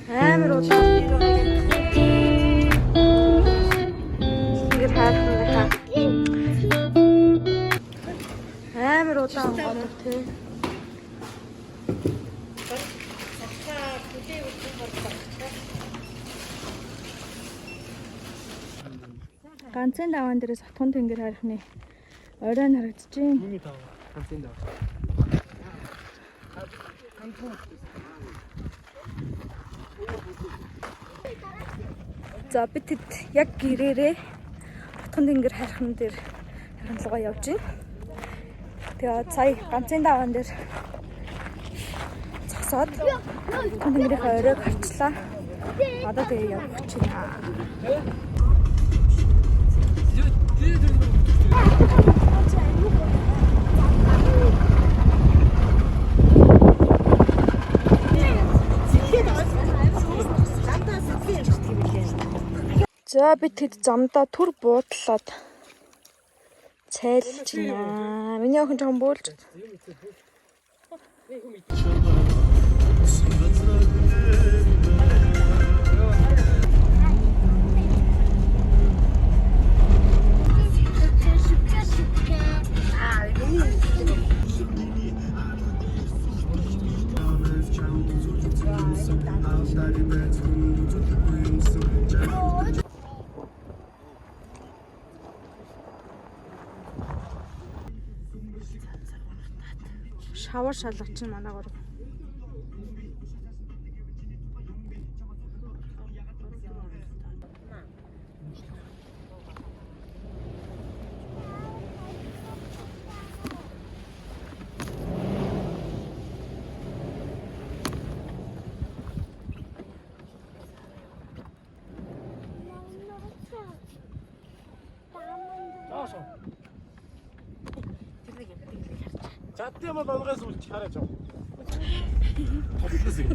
Амар удаан. Тэнгэр хайрханыхаа амар удаан онгойлог тий. Ганцын даваан дээрээс отхон тэнгэр хайрхны оройн харагдаж байна. Миний тав. Ганцын дав. За би тэд яг гэрээрээ отхон тэнгэр хайрхан дээр хайрхан руугаа явж байна. Тэгээд сая ганцын даваан дээр зогсоод отхон тэнгэрийнхээ оройг харчлаа. Одоо тэгээ явах гэж байна. За би тэд замдаа түр буудлаад цайлж байна. Миний охин жоохон бөөлж. Шавар шалгач чинь манай гурав. Заашаа. Чадсан бол болгоос үлчих хараа жоо. Тоглосон юм.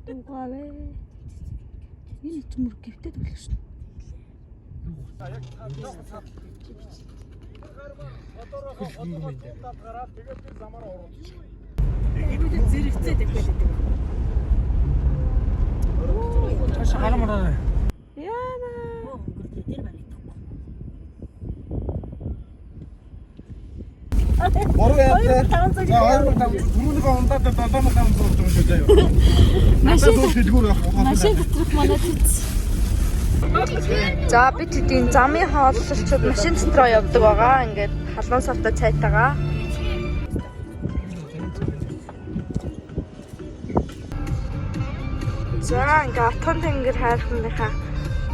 Дугаавэ. Энэ ч мөр гівтэй төглөх шин. Тэгээд би замаараа оруулчих. Цааш гарамраа. Яна. Бороо яа. За 2500 түрүүнийхээ ундаад 7500 болж байгаа юм шүү заяа. Надад бол дэлгүүр авах. Машин доторх манай тэц. За би тэдийн замын хооллолчууд машин дотроо явдаг байгаа. Ингээд халуун савтай цайтагаа. За ингээд отхон тэнгэр хайрханыхаа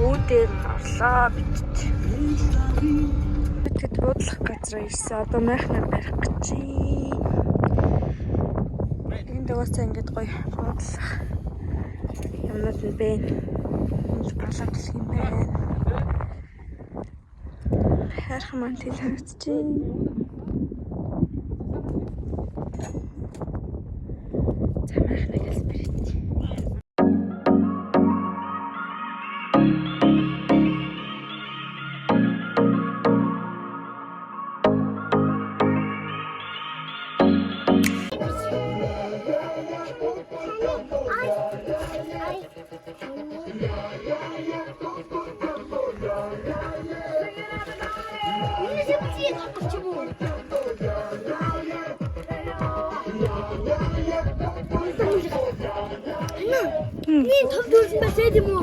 үүдээр нь орлоо бид. Бид тэд буудлах газар ирсэн. Одоо майхнаар барих гэж байна. Энд угаасаа ингээд гоё буудлах юмнууд нь байна. Энд палат юм байна. Хайрхан маань тэл харагдаж байна. За майхныг хэлбэрээ. Почему? Миний том дүүрсэн бас яд юм уу?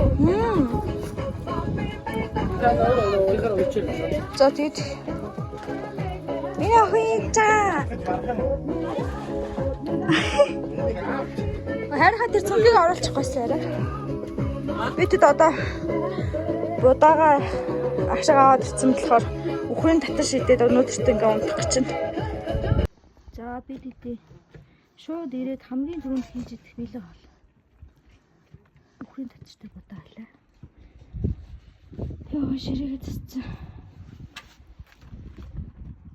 За тэгэд. Миний охин за. Хайрхан тэр цонхыг оруулчихгүйсэн арай. Би тэд одоо будаага агшаа аваад ирсэн болохоор үхрийн татар шидээд өнөөдөрт ингээ унтах гэж байна. За би тэдээ шууд ирээд хамгийн түрүүнд хийж идэх бэлэг хоол. Үхрийн татартай будаа алаа. Йоо ширээгээ зассан.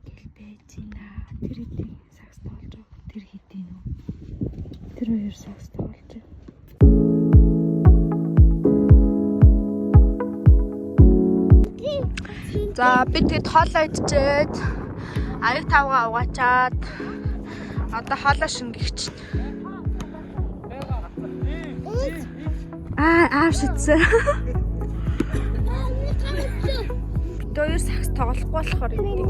Гэл байж байна. Тэр хэдийн сагс тоолж байгаа. Тэр хэдийн үү? Тэр хоёр сагс тоолж байгаа. За би тэгэд хоолоо идчихэд аяг тавгаа угаачаад одоо хоолоо шингэх чинь. Аа аав шидсэн. Бид хоёр сагс тоглохгүй болохоор юм.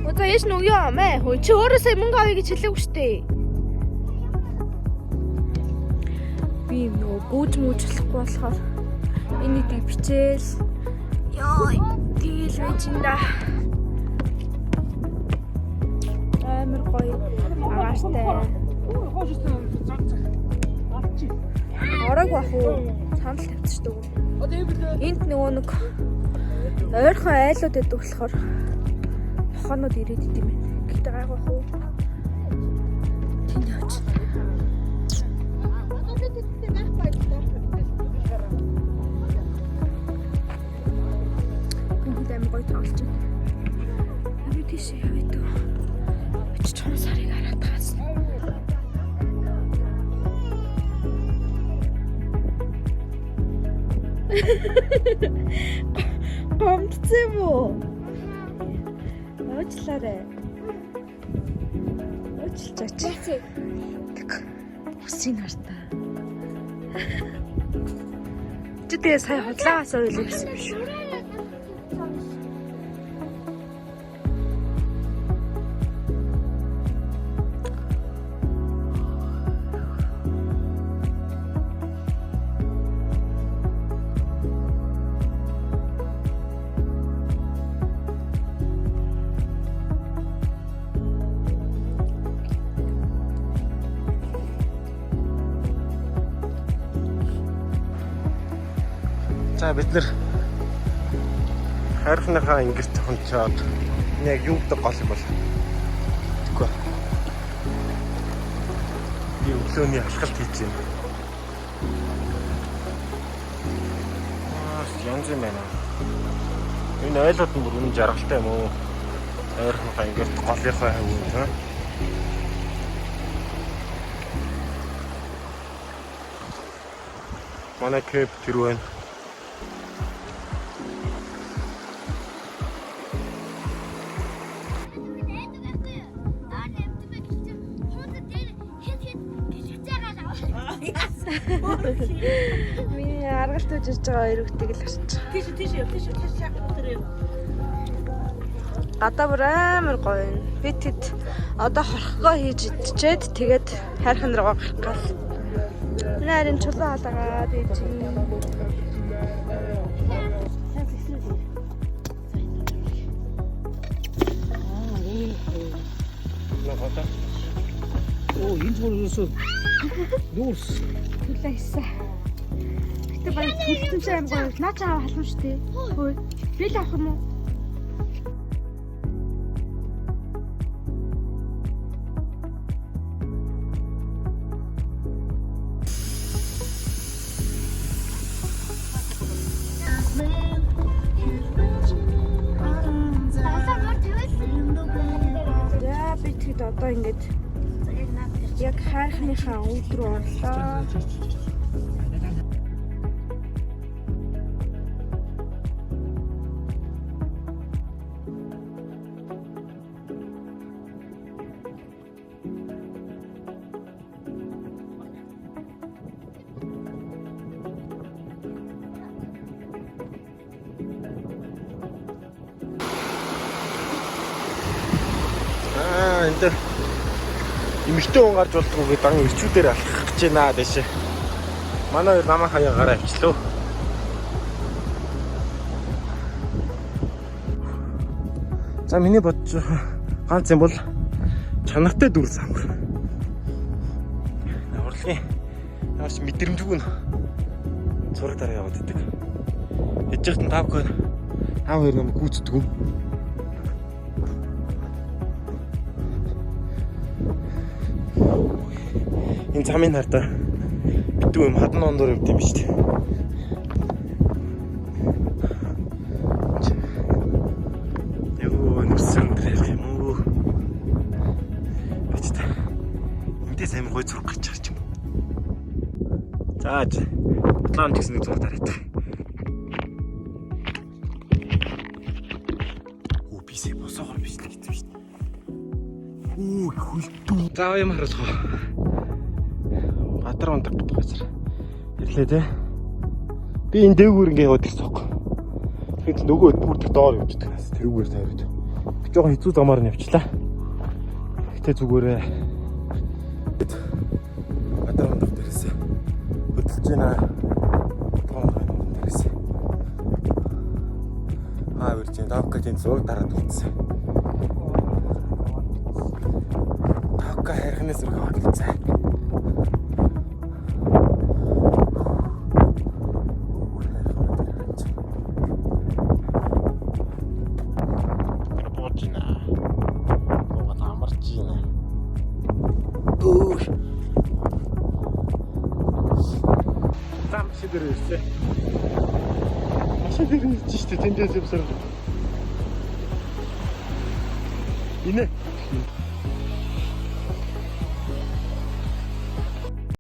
Одоо яш нүг юм ээ. Хөө чи өөрөө сая мөнгө авъя гэж хэлээгүй штэ. Би нөгөө гүүж мүүж болохгүй болохоор энэ нэг бичээл. Йой, тэгэл байж энэ да. Амар гоё агаартай. Орог бах уу? Санал тавьчихдаг. Энд нөгөө нэг ойрхон айлууд байдаг болохоор нохоонууд ирээд идэм байх. Гэтэ гайгүй бах уу? Тэнд явж. Энд амар гоё тоглож байна. Би тийш явъя дөө. Очиж чон сарыг хараад таас. Гомдсон юм уу? Уучлаарай. Уучлаач. Тэг. Усын хартаа. Чи тэгээ сая худлаагаас ойлоо гэсэн юм шүү. За бид нэр хайрхныхаа ингэрт хонцоод энэ яг юу гэдэг гол юм бол тэгэхгүй. Би өглөөний алхалт хийж байна. Аа, янз юм байна. Энэ айлууд нь бүр үнэн жаргалтай юм уу? Хайрхныхаа ингэрт голынхоо хавь юм тий. Манай кэп тэр байна. Миний аргалт үжиж байгаа хоёр хүүхдийг л харж байгаа. Тийш тийш яв тийш тийш яах тэр юм. Гадаа бүр амар гоё юм. Би тэд одоо хорхогоо хийж идчихэд тэгээд хайрхан руугаа гарах гал. Энэ харин чулуу хаалгаад ээж. Оо энэ зүгээр ерөөсөө нүүрс. Түлээ хийсэн. Гэтэ бараг түлсэн чинь амар гоё. Наа чи авах халуун шүү дээ. Хөөе. Би л авах юм уу? За би тэгэд одоо ингэж яг хайрхныхаа үүд рүү орлоо. Аа энэ дээр эмэгтэй хүн гарч болдгоо гэдэг дан ирчүүдээр алхах гэж байна дэшээ. Манай хоёр намаа хаяа гараа авчлаа. За миний бодож байгаа ганц юм бол чанартай дүрс самар. Урлагийн ямар ч мэдрэмжгүй нь зураг дараа яваад идэг. Ээж ихтэн тавгүй. Тав хоёр намайг гүйцэтгэв юм. Энэ замын хардаа битүү юм хадан ондор явд юм шүү дээ. Йоо, нүсэр дээр ярих юм уу? Бич та. Эндээс амар гой зураг гарч байгаа юм. За, улаан ч гэсэн нэг зураг дараад. Би сая босоогоор бичлэг хийсэн шүү дээ. Үу хөлтөө. За юм харуулах уу? Бадар ундаг гэдэг газар. Ирлээ те. Би энэ дээгүүр ингээ яваад ирсэн байхгүй. Тэгэхэд нөгөө бүр тэр доор явчихдаг. Тэрүүгээр тайраад. Би жоохон хэцүү замаар нь явчлаа. Гэтэ зүгээрээ. Бадар ундаг дээрээс хөдөлж байна. Бадар ундаг дээрээс. Аа үржин давка тийм зураг дараад үлдсэн. Давка хайрхны зураг аваад үлдсэн. Бууж байна. Буугаад амарч байна. Өөх. За машин дээр ирсэн. Машин дээр ирж штэ тэндээс явсаар. Инэ.